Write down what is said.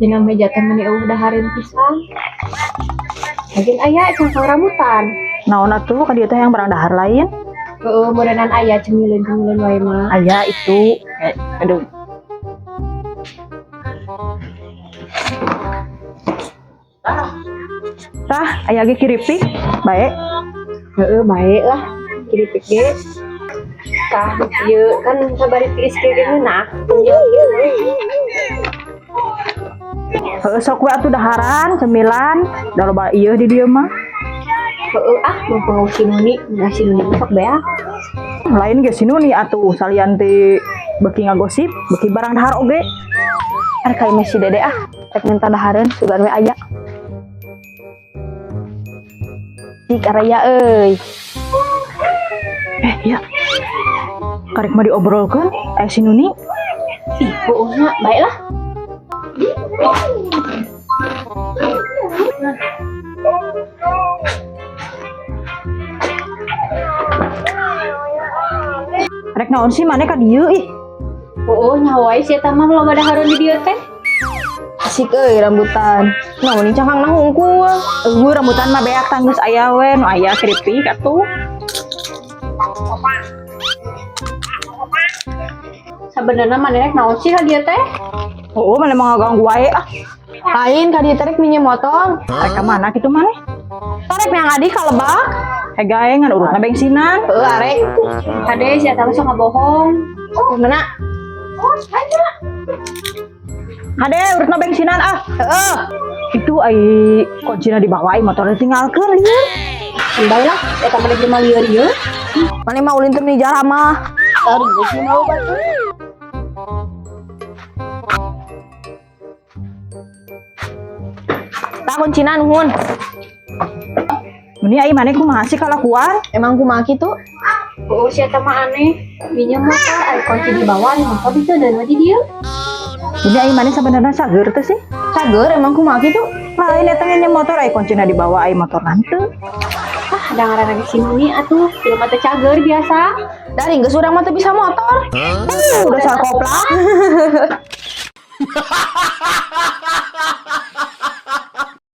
Dina meja teh meuni eueuh dahareun pisan. Lagian aya cangkang rambutan. Naon atuh ka dieu teh yang barang dahar lain? Heeh, meureunnan aya cemilan-cemilan wae mah. Aya itu. Aduh. Tah, aya ge kiripik. Bae. Heeh, bae lah. Kiripik ge. Tah, ieu kan sabari tiis kieu ge ngeunah. Heeh, sok we atuh daharan, cemilan, da loba ieu di dieu mah. Heeh, ah mumpung si Nuni, nah si Nuni mah sok beak. Lain ge si Nuni atuh salian ti beuki ngagosip, beuki barang dahar oge. Arek ka imah si Dede ah, rek minta dahareun sugan we aya. Cik araya euy. Iya. Karek mah diobrolkeun aya si Nuni. Ih, heueuh nya, bae lah. Rek naon sih maneh ka dieu ih. Heueuh, nyaho wae si eta mah loba dahareun di dieu teh. Asik euy rambutan. Naon ini cangkangna hungkul. Eueuh rambutan mah beak tah geus aya we nu aya keripik atuh. Sabenerna maneh rek naon sih ka dieu teh? Heueuh maneh mah ngaganggu wae ah. Lain ka dieu teh rek minjem motor. Rek ka mana kitu maneh? Tarek yang adi ka lebak. Hegae ngan urutna bengsinan. Heueuh arek. Kade si eta mah sok ngabohong. Mana? Kade urutna bengsinan ah. Heeh. Itu ai kuncina dibawa ai motorna ditinggalkeun lieur. Bae lah, eta mah jelema lieur ieu. Maneh mah ulin teh meni jaramah. Tarik geus mau batu. Tah kuncina nuhun. Meni ai maneh kumaha sih kalakuan? Emang kumaha kitu? Heueuh si eta mah aneh. Minjem motor ai kunci dibawa ai motor diteundeun we di dieu. Meni ai maneh sabenerna cager teh sih? Cager emang kumaha kitu? Lain eta nginjem motor ai kuncina dibawa ai motor henteu. Ah, da ngaranna ge si Nuni atuh, jelema teh cager biasa. Dari geus urang mah teu bisa motor. Udah salah koplak.